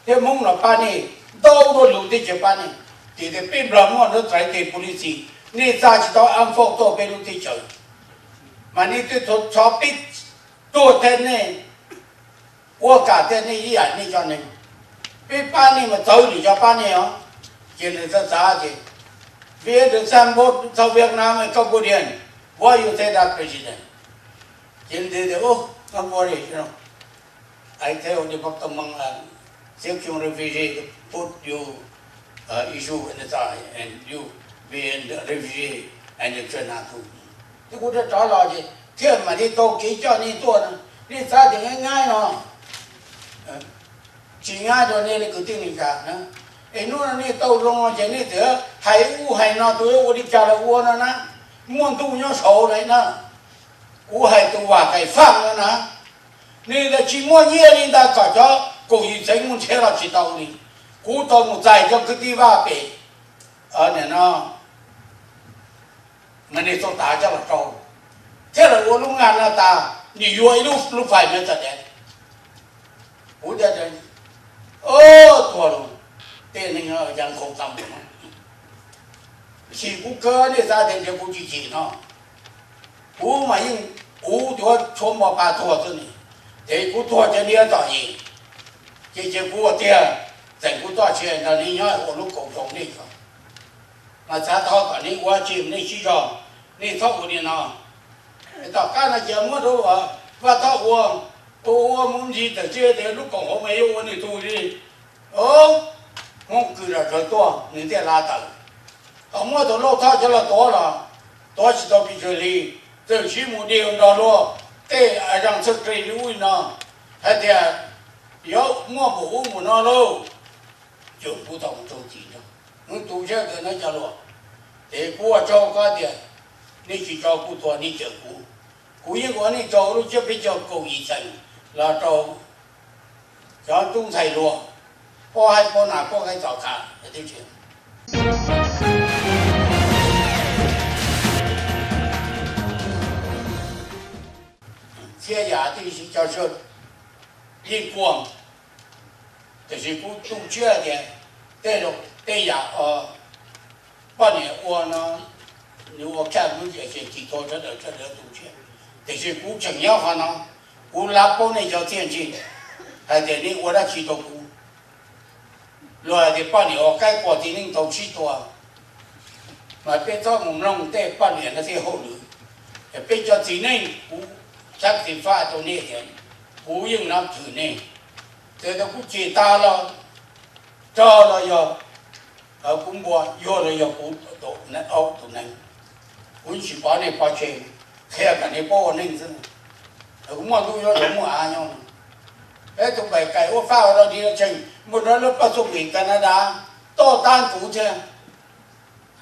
thiab Hmoob no pab nej, ntau dua lus teb chaws pab nej, tiam sis peb Nplog muaj lub txais tes policy, nej tsa tsis tau armed force tuaj peb lub teb chaws, mas nej twb txhov peb tuag thiab nej ua kam thiab nej ib yam nej cov neeg. Peb pab nej mas txawv lwm cov pab nej os. Ces nws txawm xav ces, Vietnam, South Vietnam, Cambodian, why you say that, President? Ces nws tias, Don't worry, you know, I tell the Department, uh, Siab Khiung refugee to put you, uh, issue in the side and you be in the refugee and the China too. Ces kuv rov rov los ces thiaj mam li tau kev coj nej tuaj no. Nej xav tias nyab nyab no, tsis nyab rau nej li kwv tij neej tsa na. Es hnub no nej tau zoo no ces nej txawm hais ub hais no, tus ua li cas los ua no na, muaj ntuj nyob saud lawm na. Kuv hais tus Vam Kaim Faj no na, nws ntawd tsis muaj nyiaj li ntawd kom cov kaum yim xeev mus nrhiav los tsis tau li. Kuv tau mus txais cov kwv tij Vaj pem, nim no Minnesota coj los rau, thiab lawv ua lub naj no tas, nws yuav ib lub, lub fais no txawm dev. Kuv tias, Tuag lawm, tej neeg no cas nkhaus tau mus no. Chim kuv kawg, nej xav tias nrhiav kuv tsis chim no. Kuv mas yeej uv tuav tshuav npo pa tuag xwb ni, ces kuv tuag cov niag txom nyem, ces cia kuv ua tiag, txeem kuv txoj sia nrog nej nyob ua lub koom zoo nej ko. Mas xav thov kom nej ua tsis nej sib zog, nej txhob ua li no. Tom qab no ces muab rau Vaj Thoj ua, ua ua mus ntsis tawm tsij tias lub koom haum mas yuav ua nws tug li. Hmoob kws los sawv tuaj nws thiaj la tawm. Ho muab tus Lauj Thoj coj los tuav los tuav tsis tau pes tsawg hli, txawm sib mus dhia nrog luag tej zaj txhawj ri li ub li no hais tias yuav muaj npaum ub npaum no lauj. Ces kuv tau mus rau tim nrog, kuv tu siab kawg na cov luag. Ces kuv ua tsaug koj tias nej tsis tso kuv tuag nej cawm kuv. Kuv yeej ua nej tsaug lub tsiab peb caug kaum yim xees los rau cov tub ntxhais hluas, pab haib pab nam pab qaib tom qab. Txhia yam tib si cov sawv yeej kuaj, tiam sis kuv tu siab tias tej, tej yam poj niam ua no, nws ua kaj lub tiam sis tsis tau sawv daws sawv daws tu siab. Tiam sis kuv tseem nyob qhov no, kuv lav paub nej cov txiaj ntsig hais tias nej ua dab tsi rau kuv. Luag hais tias poj niam ua qaib qua txiv neej tau sib tua, mas peb txhob mus mloog tej poj niam no tej hauj lwm. Peb cov txiv neej kuv xav tis faj rau nej tias kuv yeej nov thwm nej, txawm tias kuv cem tag los rog los yog kuv npua yuag los yog kuv aub tus neeg, kuv tsis pov nej pov tseg, qhia kom nej paub ua neeg xwb. Kuv muaj ntuj nyob, muaj av nyob. Peb tus Vam Kaim Faj ua rau Lis Vaj Tsheej mus rau lub paj xu pim Canada, toj tab kuv thiab.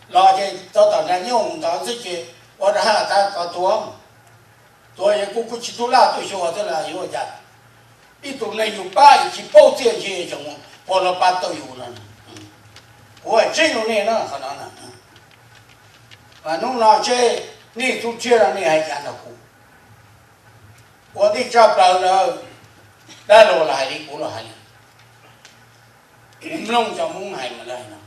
Los ces tau tom nra nyooj ntawd xwb ces ua rau haj tab kom tuag. Tuag es kuv kuj tsis tub laj tuaj xyuas thiab los yuav ua cas. Ib tug neeg yus pab yus tsis paub txiaj ntsig tseem mus pab los pab tau yus no. Kuv hais tseeb rau nej na qhov no. Mas hnub no seb nej txuj tsiaj no nej hais cas nrog kuv. Ua ntej tshaj plaws ntawd, dab laug los hais li, kuv los hais li, kuv mloog cov Hmoob hais mas lawv hais no,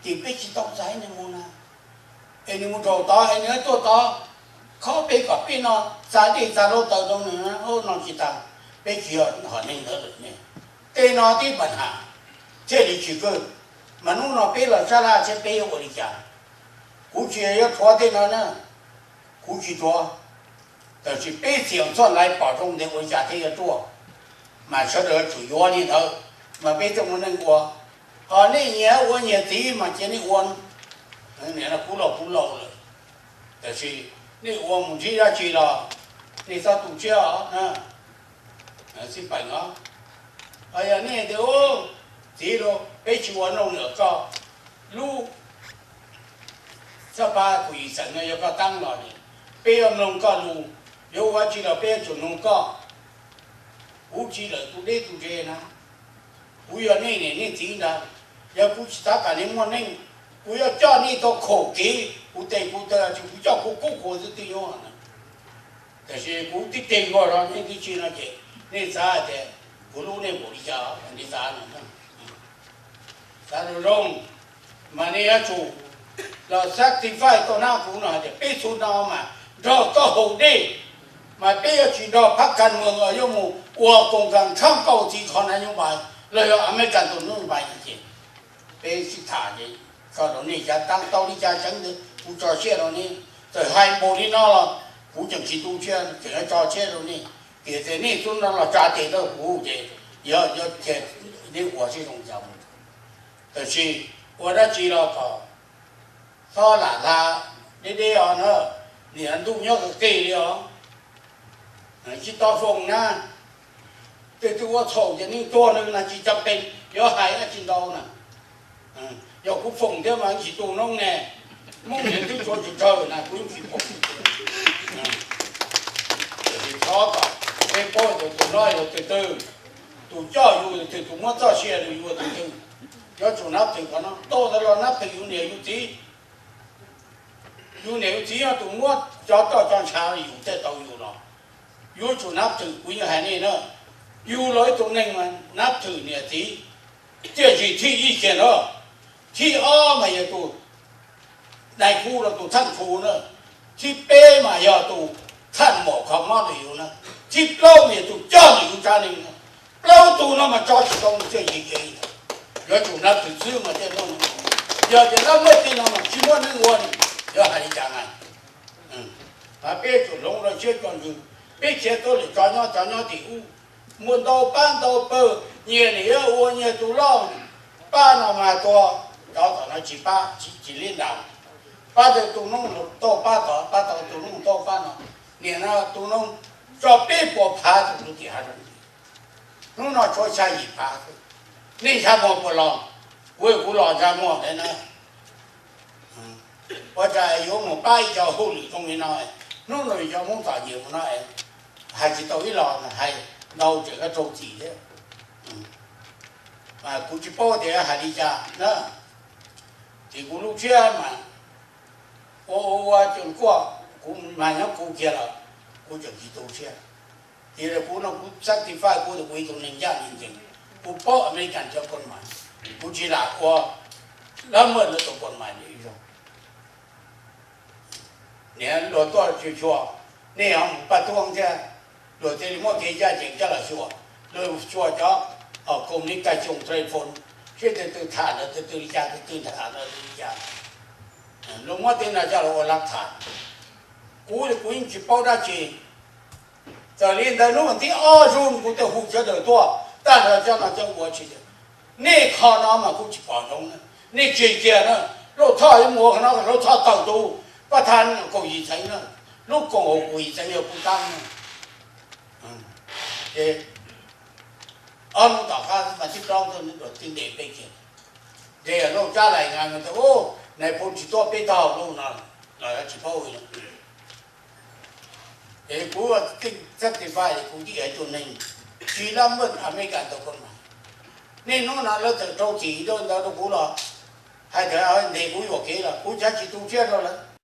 ces peb tsis tau txais nws mus na. Es nws mus nraum tod es nws tuaj tod, khob peb kom peb no, txav dej txav hluav taws rau nws no tsis tas, peb tsis yog hom neeg ntawd lawm ne. Tej no tib pab ham thiaj li tsis kawg. Mas hnub no peb los sab laj thiab peb yuav ua li cas? Kuv tsis yog yuav rhuav tej no na, kuv tsis rhuav. Tab sis peb txiam txoj lais pom zoo ntev ua li cas thiaj yuav ruaj, mas sawv daws tsum yuav li ntawd, mas peb thiaj muaj neej ua. Ho nej nyias ua nyias txiv mas cia nej ua, kuv laus kuv laus lawm. Tab sis nej ua mus ntsib dab tsi los nej txhob tu siab os. Xib peem os, yog nej tias txiv los peb tsis ua nrog koj, lub xab pab kuv yim xeem no yog koj tab los li, peb yuav mloog koj lus, yuav ua dab tsi los peb yuav tsum mloog koj. Kuv tsis lawm tus deb tus ze na, kuv yog nej niam nej txiv ntag. Yog kuv tsis xav kom nej muaj neej, kuv yuav coj nej tau khaum kev, kuv tes kuv taw tsis, kuv coj kuv kub khuav xwb twb yuav. Tab sis kuv tib teg luag rau nej tib si no ces nej xav tias kuv hlub nej npaum li cas, nej xav no. Xav zoo zoo, mas nej yuav tsum los sacrifice tau na. Kuv no hais tias peb txhua no mas nrog koj haus dej, mas peb yuav tsis nrog phab kas moos yuav mus ua koos kas tshab kauj txiv qhov na nyob npais los yog Amelikas tus nub npais ces peb sib tham ces koj rau nej xav tau li cas tseev ntawd kuv tso siab rau nej. Txawm hais npaum li no los Kuv tseem tsis tu siab, tseem yuav tso siab rau nej, tiam sis nej tub no los tsa tes rau kuv ces yog, yog nej ua siab zoo cas mus. Tab sis ua dab tsi los kom txhob lam hla deb deb os na, niam ntuj nyob qis qis li os. Tsis tau foom na, tej twg ua txhaum ces nej tuag na, tsis cam pes yuav hais dab tsi ntau na. Yog kuv foom thiab mas tsis tu noob ne, Hmoob niam twb tsuav tsawg tsawg na kuv yeej tsis foom. Txhob kom peb paub tias tus no yog tus twg, tus coj yus tus twg, tus muab txoj sia rau yus tus twg. Yuav tsum nab twg qhov no, tau ntawd los nab twg yus niam yus txiv. Yus niam yus txiv yog tus muab cov roj cov ntshav yus thiaj tau yus los. Yuav tsum nab twg, kuv yeej hais nej na, yus los ib tug neeg mas nab twg niam txiv. Tiam sis thib ib kiag no, thib ob mas yog tus dais khu los tus thaj khu na, thib peb mas yog tus thaj mom kho mob rau yus na, thib plaub mas yog tus coj yus tsa neeg na. Plaub tug no mas tso tsis tau tiaj yig ke. Yuav tsum nab twg xwb mas thiaj muaj. Yog tias lab muaj tej no mas tsis muaj neeg ua, yuav hais li cas na? Mas peb tsum hloov lub siab coj ntsws, peb khiav tuaj lawm tso nyob, tso nyob tim ub. Muaj ntau pab ntau pawg, nyias nim yuav ua nyias tus loj. Pab no mas tua, cov tom no tsis pab, tsis li ntawd. Pab tau tus noob tau pab tod, pab tau tus noob tau pab no. Nim no tus noob tso peb puas phav tus tus tim hav zoov. Hnub no tshuav xya yim phav xwb. Nej ntshav muag puas los? Kuv, kuv los ntshav muag thiab na. Ua cas yuav mus pab ib co hauj lwm zoo li no, hnub no cov Hmoob txom nyem mus no, hais tsis tau ib los, hais ntau tseem yuav raug txim thiab. Mas kuv tsis paub tias hais li cas na, ces kuv lub siab mas ua ua ua ces kuj, kuv mas nyob kuv kiag lawm, kuv tseem tsis tu siab. Tiam sis kuv no kuv satisfy kuv tias kuv ib tug neeg ncaj ncees, kuv paub American cov koj mas, kuv tsis lam ua lab muaj lawv tus koj mas li ib zaug. Niam luag tuaj xyuas xyuas, nej ho mus paj tuab thiab, luag thiaj li muab kev ncaj ncees coj los xyuas, luag xyuas cov communication telephone, seb tus twg tham ntawd tus twg li cas, tus twg tham ntawd tus twg li cas, luag muab tej no coj los ua lab tham. Kuv, kuv yeej tsis paub dab tsi. Txawm li ntawd hnub tim ob zug kuv thiaj hu sawv daws tuaj tag nrho cov no cov ua tsis tias, nej qhov no mas kuv tsis pom zoo na, nej tseg kiag na. Lauj Thoj yuav mus ua qhov no, Lauj Thoj tawm tus pab thab kaum yim xeev na, lub koom haum kaum yim xeev yog kuv tab na. Ces ob hnub tom qab mas tib plaub tuaj nws tuaj tib ntes peb kiag, ntes Lauj Tsab Lais Ngas mas tias, Nais Phoo tsis tuaj peb taug lub no los yuav tsis paub li. Es kuv yeej satisfy kuv tib ib tug neeg tsis lab muaj America tus koj mas. Niaj hnub no lawv txawm rau txim rau ntawd rau kuv los hais tias ntes kuv yuam kev los kuv xav tsis tu siab rau lawv.